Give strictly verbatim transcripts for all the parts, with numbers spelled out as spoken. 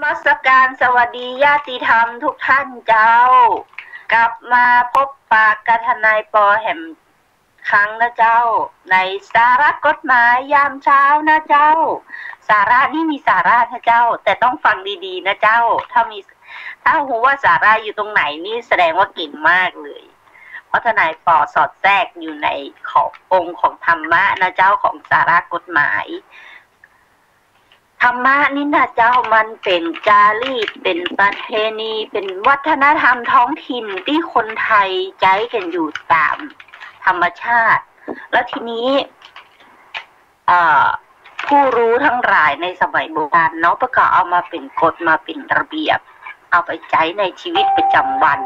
มัสการสวัสดีญาติธรรมทุกท่านเจ้า กลับมาพบปะกับทนายปอแหมครั้งนะเจ้า ในสาระกฎหมายยามเช้านะเจ้า สาระนี่มีสาระนะเจ้า แต่ต้องฟังดีๆนะเจ้า ถ้ามี ถ้าฮู้ว่าสาระอยู่ตรงไหนนี่แสดงว่าเก่งมากเลย เพราะทนายปอสอดแทรกอยู่ในขององค์ของธรรมะนะเจ้า ของสาระกฎหมาย ธรรมะนี่นะเจ้า มันเป๋นจารีต เป๋นประเพณี เป๋นวัฒนธรรมท้องถิ่นตี้คนไทยใจ๊กั๋นอยู่ต๋ามธรรมชาติ แล้วทีนี้ เอ่อ ผู้รู้ทั้งหลายในสมัยโบราณเนาะ เปิ้นก็เอามาเป๋นกฎ มาเป๋นระเบียบ เอาไปใจ๊ในชีวิตประจำวัน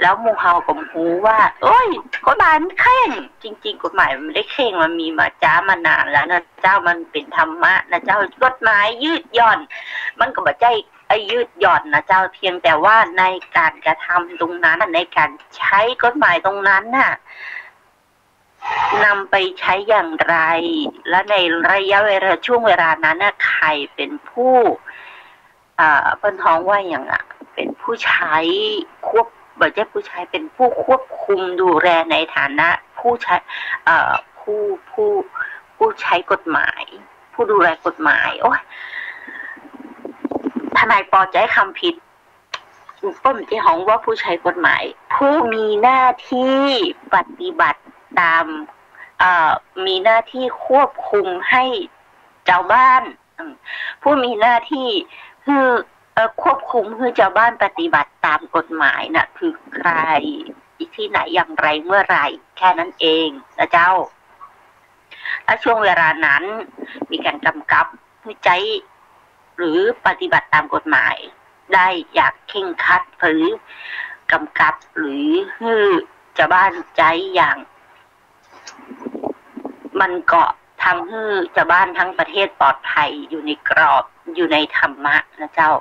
แล้วหมู่เฮาก็ฮู้ว่า เอ้ย กฎหมายมันเคร่ง จริงๆ กฎหมายมันไม่ได้เคร่ง มันมีมาจ๊ามานานแล้วนะเจ้า มันเป๋นธรรมะนะเจ้า กฎหมายยืดหย่อน มันก็บ่ใจ้ ไอ้ยืดหย่อนนะเจ้า เพียงแต่ว่าในก๋านกระทำตรงนั้นน่ะ ในก๋านใจ๊กฎหมายตรงนั้นน่ะ นำไปใจ๊อย่างไร และในระยะเวลา ช่วงเวลานั้นน่ะ ใผเป๋นผู้ เอ่อ เปิ้นฮ้องว่าหยังอะ เป๋นผู้ใจ๊ควบ บ่ใจ้ผู้ใจ๊ เป๋นผู้ควบคุมดูแลในฐานะผู้ใจ๊ เอ่อ ผู้ ผู้ ผู้ใจ๊กฎหมาย ผู้ดูแลกฎหมาย โอ๊ย ทนายปอใจ๊กำผิด เปิ้นจะฮ้องว่าผู้ใจ๊กฎหมาย ผู้มีหน้าตี้ปฏิบัติต๋าม เอ่อ มีหน้าตี้ควบคุมหื้อจาวบ้าน อืม ผู้มีหน้าตี้หื้อ เอ่อ ควบคุมหื้อจาวบ้านปฏิบัติต๋ามกฎหมายน่ะ คือใผ ตี้ไหน อย่างไร เมื่อไหร่ แค่นั้นเองนะเจ้า และช่วงเวลานั้นมีก๋านกำกับหื้อใจ๊ หรือปฏิบัติต๋ามกฎหมายได้อย่างเคร่งครัด หรือกำกับ หรือหื้อจาวบ้านใจ๊อย่าง มันก็ทำหื้อจาวบ้านทั้งประเทศปลอดภัย อยู่ในกรอบ อยู่ในธรรมะนะเจ้า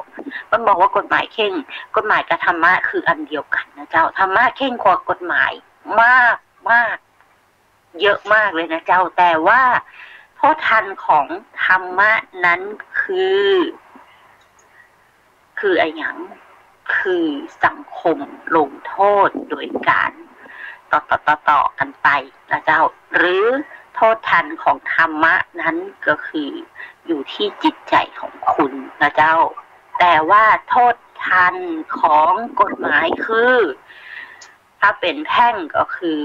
มันบอกว่ากฎหมายเคร่ง กฎหมายกับธรรมะคืออันเดียวกั๋นนะเจ้า ธรรมะเคร่งกว่ากฎหมายมากมาก เยอะมากเลยนะเจ้า แต่ว่าโทษทันของธรรมะนั้นคือ คืออะหยัง คือสังคมลงโทษโดยก๋านต่อต่อต่อต่อกั๋นไปนะเจ้า หรือโทษทันของธรรมะนั้นก็คืออยู่ที่จิตใจ๋ของคุณนะเจ้า แต่ว่าโทษทันของกฎหมายคือ ถ้าเป๋นแพ่งก็คือ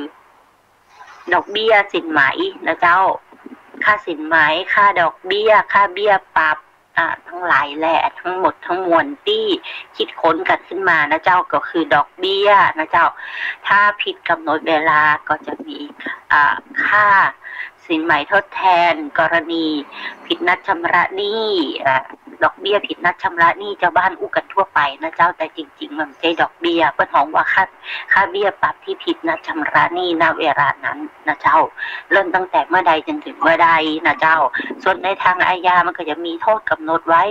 ดอกเบี้ยสินไหมนะเจ้า ค่าสินไหม ค่าดอกเบี้ย ค่าเบี้ยปรับ อ่า ตังหลายแหละ ตังหมดตังมวลตี้คิดค้นกั๋นขึ้นมานะเจ้า ก็คือดอกเบี้ยนะเจ้า ถ้าผิดก๋ำหนดเวลาก็จะมี อ่า ค่าสินไหมทดแทน กรณีผิดนัดชำระหนี้ อ่า ดอกเบี้ยผิดนัดชำระหนี้ จาวบ้านอู้กั๋นทั่วไปนะเจ้า แต่จริงๆ มันบ่ใจ้ดอกเบี้ย เปิ้นฮ้องว่าค่า ค่าเบี้ยปรับตี้ผิดนัดชำระหนี้ ณ เวลานั้นนะเจ้า เริ่มตั้งแต่เมื่อใดจนถึงเมื่อใดนะเจ้า ส่วนในทางอาญามันก็จะมีโทษก๋ำหนดไว้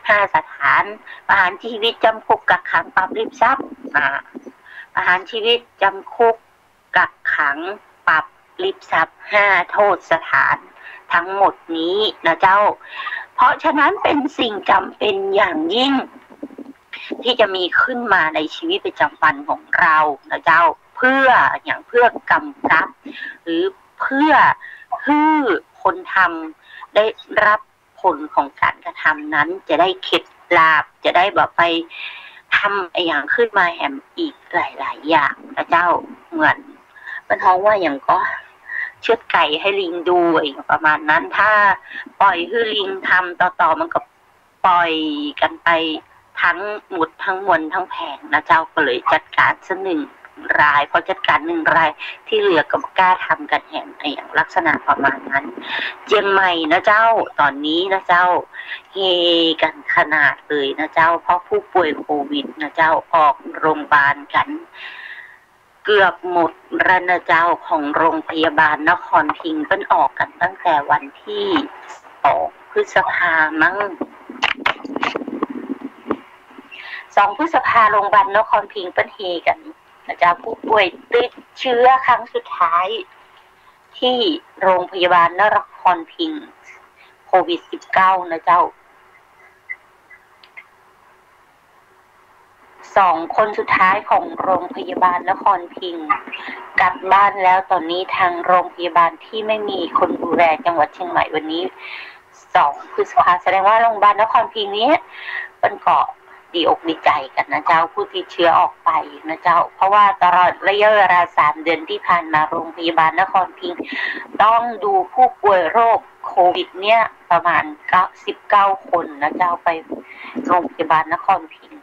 ห้าสถาน ประหารชีวิต จำคุก กักขัง ปรับ ริบทรัพย์ อ่า ประหารชีวิต จำคุก กักขัง ปรับ ริบทรัพย์ ห้าโทษสถาน ทั้งหมดนี้นะเจ้า เพราะฉะนั้นเป๋นสิ่งจ๋ำเป๋นอย่างยิ่ง ตี้จะมีขึ้นมาในชีวิตประจ๋ำวันของเฮานะเจ้า เปื้ออะหยัง เปื้อกำกับ หรือเปื้อหื้อคนทำได้ฮับผลของก๋านกระทำนั้น จะได้เข็ดหลาบ จะได้บ่ไปทำอะหยังขึ้นมาแหมอีกหลายๆ อย่างนะเจ้า เหมือนเปิ้นฮ้องว่าหยังก็ เชือดไก่หื้อลิงดู อะหยังประมาณนั้น ถ้าปล่อยหื้อลิงทำต่อๆ มันก็ ปล่อยกั๋นไปตังหมดตังมวลตังแผงนะเจ้า ก็เลยจัดก๋านสักหนึ่งราย พอจัดก๋านหนึ่งราย ตี้เหลือก็บ่กล้าทำกั๋นแหม อะหยังลักษณะประมาณนั้น เจียงใหม่นะเจ้า ต๋อนนี้นะเจ้า เฮกั๋นขนาดเลยนะเจ้า เพราะผู้ป่วยโควิดนะเจ้า ออกโรงบาลกั๋น เกือบหมดแล้วนะเจ้า ของโรงพยาบาลนครพิงค์ เปิ้นออกกั๋นตั้งแต่วันตี้สองพฤษภามั้ง สองพฤษภา โรงบาลนครพิงค์เปิ้นเฮกั๋นนะเจ้า ผู้ป่วยติดเชื้อครั้งสุดท้าย ตี้โรงพยาบาลนครพิงค์ โควิดสิบเก้านะเจ้า สองคนสุดท้ายของโรงพยาบาลนครพิงค์กลับบ้านแล้ว ต๋อนนี้ทางโรงพยาบาลตี้ไม่มีคนดูแลจังหวัดเชียงใหม่วันนี้ สองพฤษภา แสดงว่าโรงพยาบาลนครพิงค์เนี้ยเปิ้นก็ดีอกดีใจ๋กั๋นนะเจ้า ผู้ติดเชื้อออกไปนะเจ้า เพราะว่าตลอดระยะเวลาสามเดือนตี้ผ่านมาโรงพยาบาลนครพิงค์ต้องดูผู้ป่วยโรคโควิดเนี่ยประมาณเก้า สิบเก้าคนนะเจ้า ไปโรงพยาบาลนครพิงค์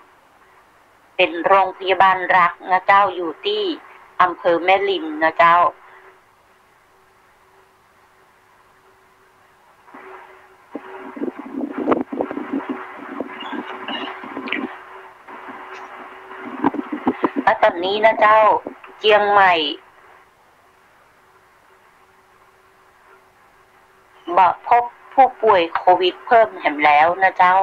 เป๋นโรงพยาบาลหลักนะเจ้า อยู่ตี้อำเภอแม่ริมนะเจ้า และต๋อนนี้นะเจ้า เจียงใหม่ บ่พบผู้ป่วยโควิดเพิ่มแหมแล้วนะเจ้า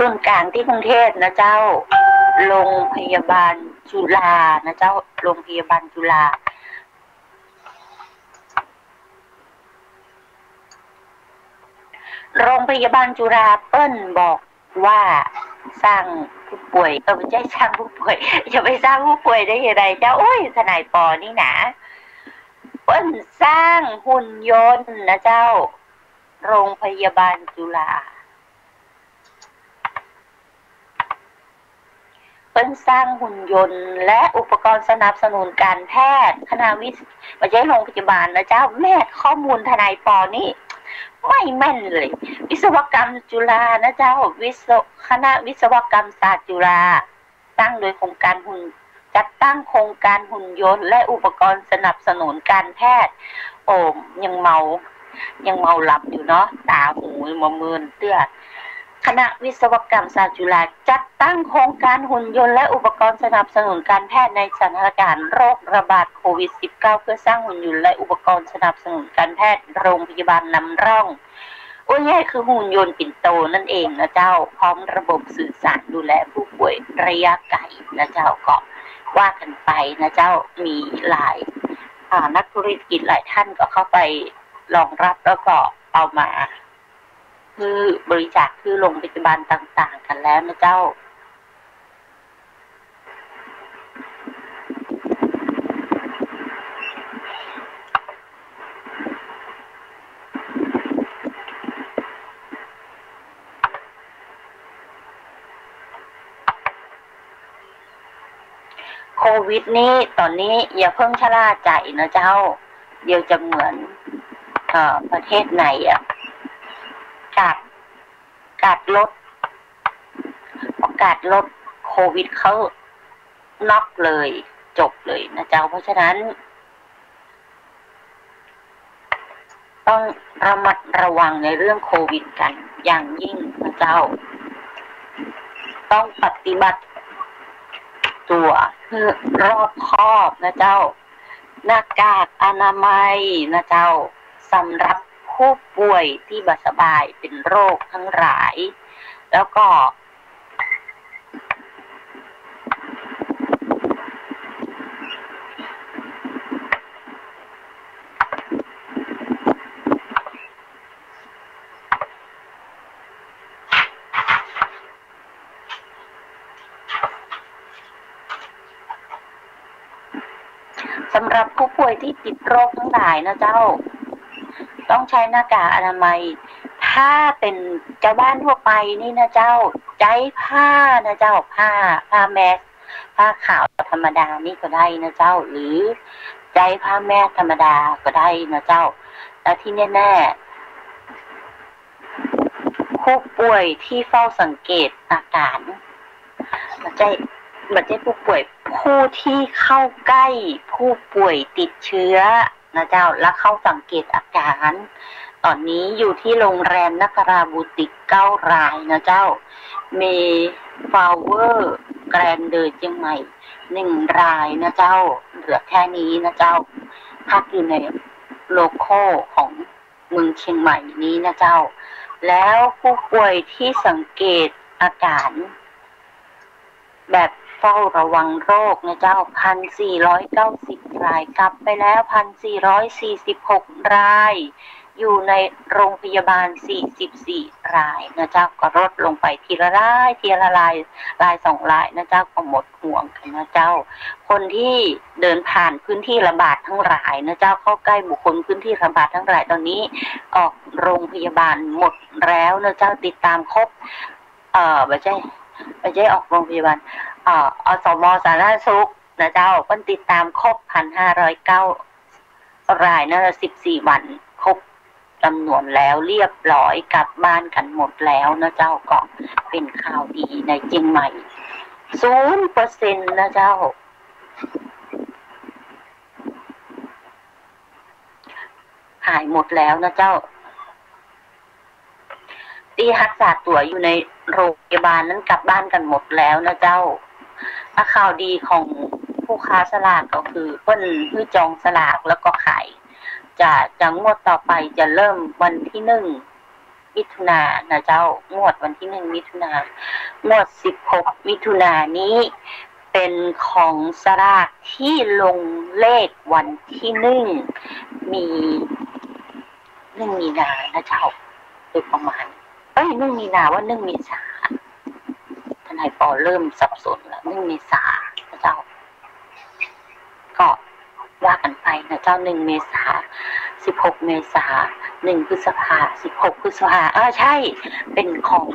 ศูนย์กลางตี้กรุงเทพฯนะเจ้า โรงพยาบาลจุฬานะเจ้า โรงพยาบาลจุฬา โรงพยาบาลจุฬาเปิ้นบอกว่าซ่างผู้ป่วย เออ บ่ใจ้ซ่างผู้ป่วย จะไปซ่างผู้ป่วยได้จะไดเจ้า โอ๊ย ทนายปอนี่นา เปิ้นซ่างหุ่นยนต์นะเจ้า โรงพยาบาลจุฬา เปิ้นซ่างหุ่นยนต์และอุปกรณ์สนับสนุนการแพทย์ คณะวิศ- บ่ใจ้โรงพยาบาลนะเจ้า แม่ ข้อมูลทนายปอนี่ไม่แม่นเลย วิศวกรรมจุฬานะเจ้า วิศ- คณะวิศวกรรมศาสตร์จุฬา ตั้งโดยโครงการหุ่น- จัดตั้งโครงการหุ่นยนต์และอุปกรณ์สนับสนุนการแพทย์ โอ้ ยังเมา ยังเมาหลับอยู่เนาะ ต๋าหูยังบ่เมินเตื้อ คณะวิศวกรรมศาสตร์จุฬา จัดตั้งโครงการหุ่นยนต์และอุปกรณ์สนับสนุนการแพทย์ในสถานการณ์โรคระบาดโควิดสิบเก้า เพื่อซ่างหุ่นยนต์และอุปกรณ์สนับสนุนการแพทย์โรงพยาบาลนำร่อง โอ้ย คือหุ่นยนต์ปิ่นโตนั่นเองนะเจ้า พร้อมระบบสื่อสารดูแลผู้ป่วยระยะไกลนะเจ้า ก็ว่ากั๋นไปนะเจ้า มีหลาย อ่า นักธุรกิจหลายท่านก็เข้าไปรองรับ แล้วก็เอามาหื้อบริจาคหื้อโรงพยาบาลต่างๆ กั๋นแล้วนะเจ้า โควิดนี่ ต๋อนนี้อย่าเพิ่งชะล่าใจ๋นะเจ้า เดี๋ยวจะเหมือน เอ่อ ประเทศไหนอะ กาด กาดรถ พอกาดรถ โควิดเข้า น็อกเลย จบเลยนะเจ้า เพราะฉะนั้น ต้องระมัดระวังในเรื่องโควิดกั๋นอย่างยิ่งนะเจ้า ต้องปฏิบัติตั๋วหื้อรอบคอบนะเจ้า หน้ากากอนามัยนะเจ้า สำหรับผู้ป่วยตี้บ่สบายเป๋นโรคตังหลาย แล้วก็ สำหรับผู้ป่วยตี้ติดโรคตังหลายนะเจ้า ต้องใช้หน้ากากอนามัย ถ้าเป๋นจาวบ้านทั่วไปนี่นะเจ้า ใจ๊ผ้านะเจ้า ผ้า ผ้าแมส ผ้าขาวธรรมดานี่ก็ได้นะเจ้า หรือใจ๊ผ้าแมสธรรมดาก็ได้นะเจ้า และตี้แน่ๆ ผู้ป่วยตี้เฝ้าสังเกตอาก๋าน บ่ใจ้ บ่ใจ้ผู้ป่วย ผู้ตี้เข้าใก้ผู้ป่วยติดเชื้อนะเจ้า และเข้าสังเกตอาก๋าน ต๋อนนี้อยู่ตี้โรงแรมนคราบูติกเก้ารายนะเจ้า เมย์ฟลาวเวอร์ แกรนเดอร์เจียงใหม่หนึ่งรายนะเจ้า เหลือแค่นี้นะเจ้า พักอยู่ในโลคอลของเมืองเชียงใหม่นี้นะเจ้า แล้วผู้ป่วยที่สังเกตอาการแบบเฝ้าระวังโรคนะเจ้า พันสี่ร้อยเก้าสิบราย กลับไปแล้ว พันสี่ร้อยสี่สิบหกราย อยู่ในโรงพยาบาล สี่สิบสี่รายนะเจ้า ก็ลดลงไปทีละราย ทีละราย รายสองรายนะเจ้า ก็หมดห่วงกั๋นนะเจ้า คนที่เดินผ่านพื้นที่ระบาดทั้งหลายนะเจ้า เข้าใกล้บุคคลพื้นที่ระบาดทั้งหลาย ตอนนี้ออกโรงพยาบาลหมดแล้วนะเจ้า ติดตามครบ เอ่อ บ่ใจ้ บ่ใจ้ออกโรงพยาบาล เอ่อ อสม สาธารณสุขนะเจ้า เปิ้นติดตามครบ พันห้าร้อยเก้า รายนะ สิบสี่วัน ครบจ๋ำนวนแล้วเรียบร้อย กลับบ้านกั๋นหมดแล้วนะเจ้า ก็เป๋นข่าวดีในเจียงใหม่ ศูนย์เปอร์เซ็นต์นะเจ้า หายหมดแล้วนะเจ้า ตี้ฮักษาตั๋วอยู่ในโรงพยาบาลนั้นกลับบ้านกั๋นหมดแล้วนะเจ้า อ่ะ ข่าวดีของผู้ค้าสลากก็คือเปิ้นหื้อจองสลากแล้วก็ขาย จะ จะงวดต่อไปจะเริ่มวันที่หนึ่งมิถุนายนนะเจ้า งวดวันที่หนึ่งมิถุนายน งวดสิบหกมิถุนายนนี้ เป๋นของสลากที่ลงเลขวันที่หนึ่ง มี หนึ่งมีนานะเจ้า โดยประมาณ เอ้ย หนึ่งมีนาว่าหนึ่งเมษา ทนายปอเริ่มสับสนแล้ว หนึ่งเมษานะเจ้า ก็ว่ากั๋นไปนะเจ้า หนึ่งเมษา สิบหกเมษา หนึ่งพฤษภา สิบหกพฤษภา เออ ใช่ เป๋นของ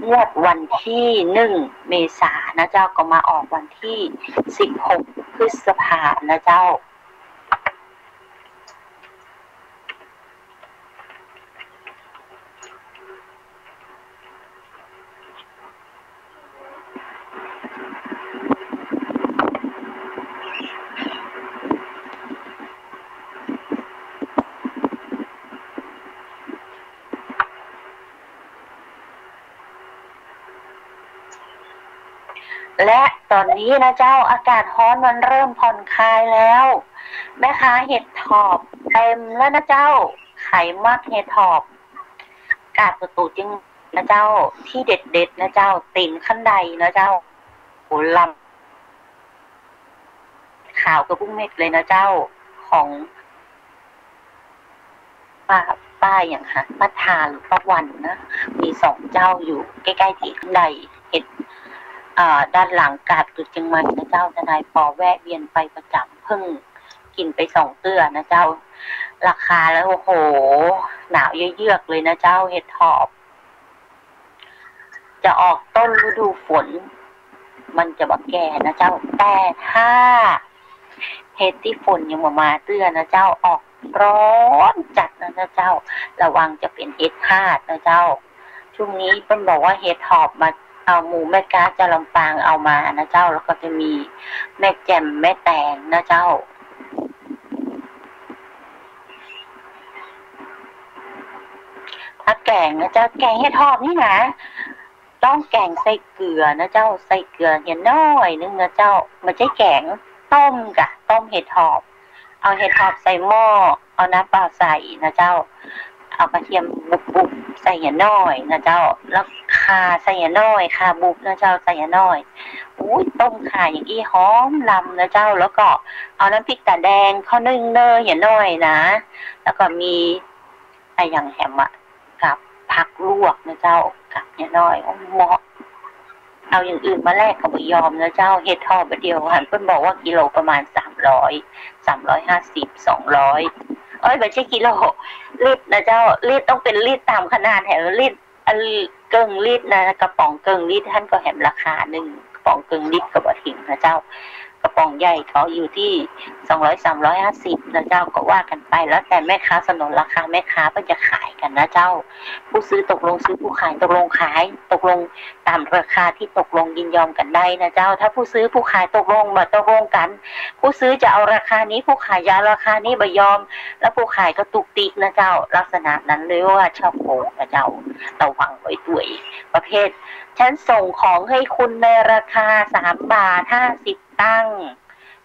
งวดวันที่หนึ่งเมษานะเจ้า ก็มาออกวันที่สิบหกพฤษภานะเจ้า และต๋อนนี้นะเจ้า อากาศฮ้อนมันเริ่มผ่อนคลายแล้ว แม่ค้าเห็ดถอบเต็มแล้วนะเจ้า ใผมักเห็ดถอบ กาดประตู๋เจียงนะเจ้า ตี้เด็ดๆ นะเจ้า ตี๋นขั้นใดนะเจ้า โห ลำ ขาวเกือบกู้เม็ดเลยนะเจ้า ของป้า ป้าหยังฮะ ป้าทาหรือป้าวันนะ มีสองเจ้าอยู่ใก้ๆ ตี้ขั้นใด เห็ด เอ่อ ด้านหลังกาดประตู๋เจียงใหม่นะเจ้า ทนายปอแวะเวียนไปประจ๋ำ เปิ้งกิ๋นไปสองเตื้อนะเจ้า ราคาแล้ว โอ้โห หนาวเยือกๆ เลยนะเจ้า เห็ดถอบ จะออกต้นฤดูฝน มันจะบ่แก่นะเจ้า แต่ถ้าเห็ดตี้ฝนยังบ่มาเตื้อนะเจ้า ออกร้อนจัดนะเจ้า ระวังจะเป๋นเห็ดฮาดนะเจ้า ช่วงนี้เปิ้นบอกว่าเห็ดถอบมา เอาหมู่แม่ก๊าจากลำปางเอามานะเจ้า แล้วก็จะมีแม่แจ่มแม่แตงนะเจ้า ถ้าแก๋งนะเจ้า แก๋งเห็ดถอบนี่นะ ต้องแก๋งใส่เกลือนะเจ้า ใส่เกลือเหียน้อยนึ่งนะเจ้า บ่ใจ้แก๋ง ต้มก่ะ ต้มเห็ดถอบ เอาเห็ดถอบใส่หม้อ เอาน้ำเปล่าใส่นะเจ้า เอากระเทียมบุบๆ ใส่เหียน้อยนะเจ้า แล้วข่าใส่เหียน้อย ข่าบุบนะเจ้า ใส่เหียน้อย อุ๊ย ต้มข่าอย่างอี้หอมลำนะเจ้า แล้วก็เอาน้ำพริกต๋าแดงเข้านึ่งเน่อเหียน้อยนะ แล้วก็มี อะหยังแหมอะ กับผักลวกนะเจ้า กับเหียน้อย โอ้ เหมาะ เอาอย่างอื่นมาแลกก็บ่ยอมนะเจ้า เห็ดถอบบ่าเดี่ยวหันเปิ้นบอกว่ากิโลประมาณสามร้อย สามร้อยห้าสิบ สองร้อย เอ้ย บ่ใจ้กิโล ลิตรนะเจ้า ลิตรต้องเป๋นลิตรต๋ามขนาดแหม ลิตร อันเกิ่งลิตรนะ กระป๋องเกิ่งลิตรหั้นก็แหมราคานึ่ง กระป๋องเกิ่งลิตรก็บ่เถิงนะเจ้า กระป๋องใหญ่ก็อยู่ตี้สองร้อย สามร้อยห้าสิบนะเจ้า ก็ว่ากั๋นไป แล้วแต่แม่ค้าสนนราคาแม่ค้าเปิ้นจะขายกั๋นนะเจ้า ผู้ซื้อตกลงซื้อ ผู้ขายตกลงขาย ตกลงต๋ามราคาตี้ตกลงยินยอมกั๋นได้นะเจ้า ถ้าผู้ซื้อผู้ขายตกลง บ่ตกลงกั๋น ผู้ซื้อจะเอาราคานี้ ผู้ขายจะเอาราคานี้ บ่ยอม แล้วผู้ขายก็ตุกติกนะเจ้า ลักษณะนั้นเรียกว่าฉ้อโกงนะเจ้า ระวังไว้ตวย ประเภท ฉันส่งของให้คุณในราคาสามบาทห้าสิบตังค์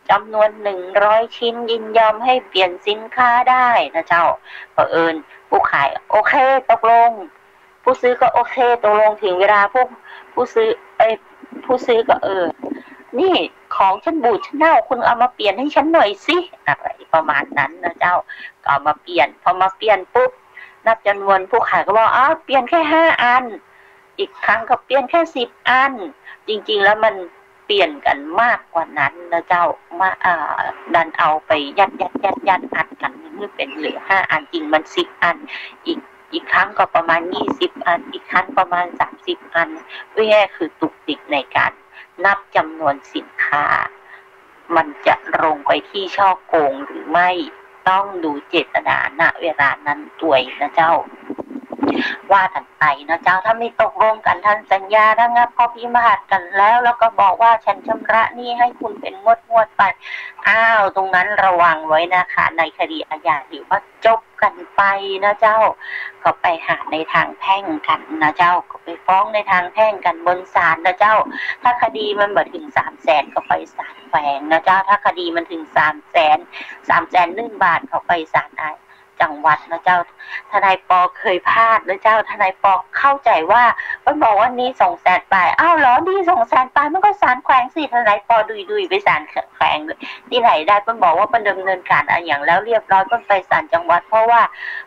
จำนวนหนึ่งร้อยชิ้น ยินยอมให้เปลี่ยนสินค้าได้นะเจ้า เผอิญผู้ขายโอเคตกลง ผู้ซื้อก็โอเคตกลง ถึงเวลาผู้ ผู้ซื้อ เอ้ย ผู้ซื้อก็ เออ นี่ของฉันบูดฉันเน่า คุณเอามาเปลี่ยนให้ฉันหน่อยสิ อะไรประมาณนั้นนะเจ้า ก็เอามาเปลี่ยน พอมาเปลี่ยนปุ๊บ นับจำนวนผู้ขายก็บอก อ้าว เปลี่ยนแค่ห้าอัน อีกครั้งก็เปลี่ยนแค่สิบอัน จริงๆ แล้วมันเปลี่ยนกันมากกว่านั้นนะเจ้า มา อ่า ดันเอาไปยัดยัดยัดยัดอัดกัน มันเป็นเหลือห้าอัน จริงมันสิบอัน อีก อีกครั้งก็ประมาณยี่สิบอัน อีกครั้งประมาณสามสิบอัน เพื่อคือตุกติกในการนับจำนวนสินค้า มันจะลงไปที่ฉ้อโกงหรือไม่ ต้องดูเจตนา ณ เวลานั้นตวยนะเจ้า ว่ากันไปนะเจ้า ถ้าไม่ตกลงกัน ทำสัญญาระงับข้อพิพาทกันแล้ว แล้วก็บอกว่าฉันชำระหนี้ให้คุณเป็นงวดๆ ไป อ้าว ตรงนั้นระวังไว้นะคะ ในคดีอาญาถือว่าจบกันไปนะเจ้า ก็ไปหาในทางแพ่งกันนะเจ้า ก็ไปฟ้องในทางแพ่งกันบนศาลนะเจ้า ถ้าคดีมันบ่ถึงสามแสนก็ไปศาลแขวงนะเจ้า ถ้าคดีมันถึงสามแสน สามแสนหนึ่งบาทก็ไปศาลอา จังหวัดนะเจ้า ทนายปอเคยพลาดนะเจ้า ทนายปอเข้าใจว่า มันบอกว่าหนี้สองแสนปลาย อ้าวเหรอ หนี้สองแสนปลาย มันก็ศาลแขวงสิ ทนายปอดุยๆ ไปศาลแขวง ที่ไหนได้ มันบอกว่ามันดำเนินการอะหยังแล้วเรียบร้อย มันไปศาลจังหวัด เพราะว่า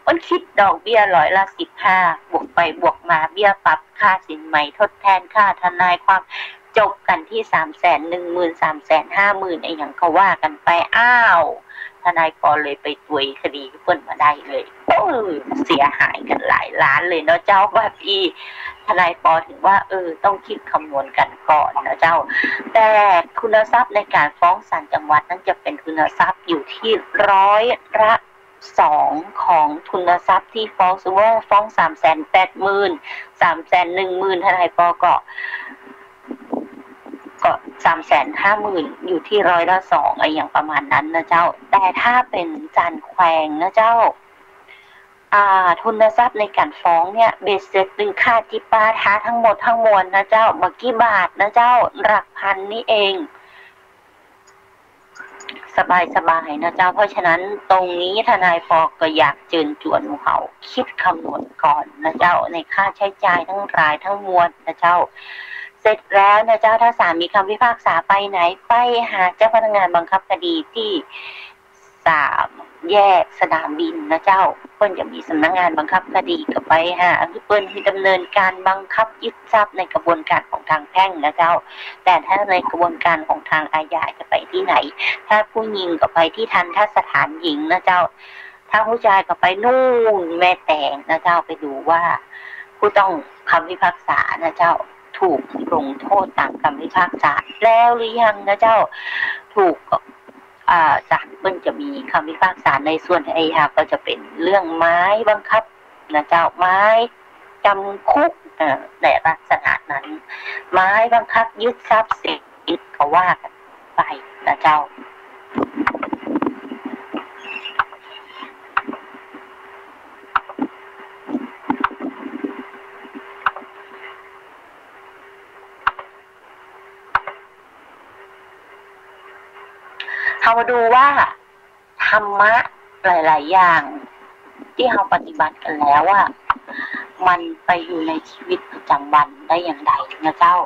มันคิดดอกเบี้ยร้อยละสิบห้า บวกไปบวกมา เบี้ยปรับค่าสินใหม่ทดแทนค่าทนายความ จบกันที่สามแสนหนึ่งหมื่น สามแสนห้าหมื่น อะหยังก็ว่ากันไป อ้าว ทนายปอเลยไปตวยคดีเปิ้นมาได้เลย โอ้ เสียหายกันหลายล้านเลยเนาะเจ้า แบบอี้ ทนายปอถึงว่า เออ ต้องคิดคำนวณกันก่อนนะเจ้า แต่ทุนทรัพย์ในการฟ้องศาลจังหวัดนั้นจะเป็นทุนทรัพย์อยู่ที่ร้อยละสองของทุนทรัพย์ที่ฟ้อง สมมุติว่าฟ้องสามแสนแปดหมื่น สามแสนหนึ่งหมื่น ทนายปอก็ ก็สามแสนห้าหมื่น อยู่ที่ร้อยละสอง อะหยังประมาณนั้นนะเจ้า แต่ถ้าเป็นศาลแขวงนะเจ้า อ่า ทุนทรัพย์ในการฟ้องเนี่ย เบ็ดเสร็จตึงค่าจิปาถะทั้งหมดทั้งมวลนะเจ้า บ่กี่บาทนะเจ้า หลักพันนี่เอง สบายๆ นะเจ้า เพราะฉะนั้นตรงนี้ทนายปอก็อยากเจิญจวนหมู่เฮาคิดคำนวณก่อนนะเจ้า ในค่าใช้จ่ายทั้งหลายทั้งมวลนะเจ้า เสร็จแล้วนะเจ้า ถ้าศาลมีคำพิพากษาไปไหน ไปหาเจ้าพนักงานบังคับคดีที่สามแยกสนามบินนะเจ้า เปิ้นจะมีสำนักงานบังคับคดี ก็ไปหา คือเปิ้นดำเนินการบังคับยึดทรัพย์ในกระบวนการของทางแพ่งนะเจ้า แต่ถ้าในกระบวนการของทางอาญาจะไปที่ไหน ถ้าผู้หญิงก็ไปที่ทัณฑสถานหญิงนะเจ้า ถ้าผู้ชายก็ไปนู่นแม่แตงนะเจ้า ไปดูว่าผู้ต้องคำพิพากษานะเจ้า ถูกลงโทษตามคำพิพากษาแล้วหรือยังนะเจ้า ถูกก็ อ่า ศาลเปิ้นจะมีคำพิพากษาในส่วนอาญาก็จะเป็นเรื่องไม้บังคับนะเจ้า ไม้จำคุก เอ่อ ในลักษณะนั้น ไม้บังคับยึดทรัพย์สินก็ว่ากันไปนะเจ้า เฮามาดูว่าธรรมะหลายๆ อย่างที่เฮาปฏิบัติกันแล้วอะ มันไปอยู่ในชีวิตประจำวันได้อย่างใดนะเจ้า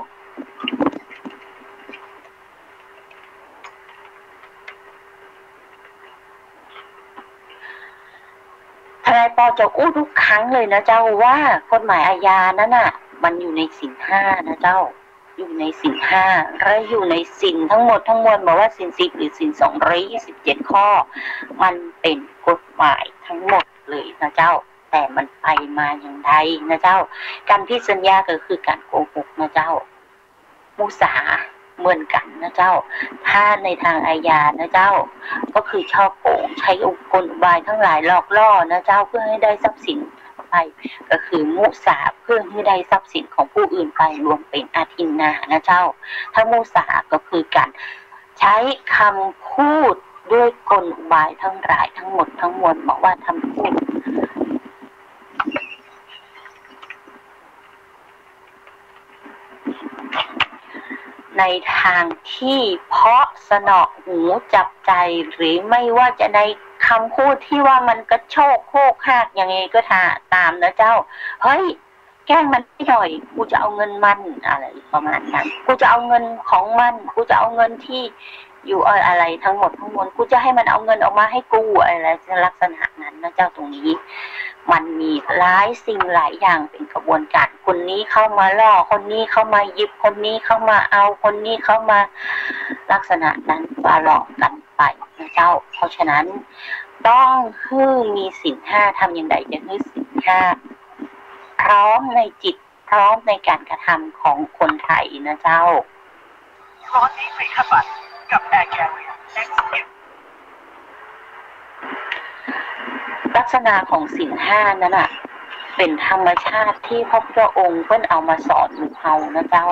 ทนายปอจะอู้ทุกครั้งเลยนะเจ้า ว่ากฎหมายอาญานั้นน่ะ มันอยู่ในศีลห้านะเจ้า อยู่ในศีลห้า และอยู่ในศีลทั้งหมดทั้งมวล บ่ว่าศีลสิบหรือศีลสองร้อยยี่สิบเจ็ดข้อ มันเป็นกฎหมายทั้งหมดเลยนะเจ้า แต่มันไปมาอย่างใดนะเจ้า การผิดสัญญาก็คือการโกหกนะเจ้า มุสาเหมือนกันนะเจ้า ถ้าในทางอาญานะเจ้า ก็คือฉ้อโกง ใช้กลอุบายทั้งหลายหลอกล่อนะเจ้า เพื่อให้ได้ทรัพย์สินไป ก็คือมุสา เพื่อให้ได้ทรัพย์สินของผู้อื่นไป รวมเป็นอาทินนานะเจ้า ถ้ามุสาก็คือการใช้คำพูดด้วยกลอุบายทั้งหลายทั้งหมดทั้งมวล บอกว่าคำพูด ในตางตี้เปาะสนอหูจับใจ๋ หรือไม่ว่าจะในกำพูดตี้ว่ามันกระโชกโฮกฮากยังไงก็ต๋ามนะเจ้า เฮ้ย แกล้งมันหน่อย กูจะเอาเงินมัน อะไรประมาณนั้น กูจะเอาเงินของมัน กูจะเอาเงินตี้อยู่ เอ่อ อะไรตังหมดตังมวล กูจะหื้อมันเอาเงินออกมาหื้อกู อะไรลักษณะนั้นนะเจ้า ตรงนี้ มันมีหลายสิ่งหลายอย่างเป๋นขบวนก๋าน คนนี้เข้ามาล่อ คนนี้เข้ามาหยิบ คนนี้เข้ามาเอา คนนี้เข้ามา ลักษณะนั้น ทะเลาะกั๋นไปนะเจ้า เพราะฉะนั้น ต้องหื้อมีศีลห้า ทำอย่างใดจะหื้อศีลห้า พร้อมในจิต พร้อมในก๋านกระทำของคนไทยนะเจ้า ร้อนนี้ฟรีค่าบัตรกับ Air Carrier Next Hit ลักษณะของศีลห้านั้นน่ะ เป๋นธรรมชาติตี้พระพุทธองค์เปิ้นเอามาสอนหมู่เฮานะเจ้า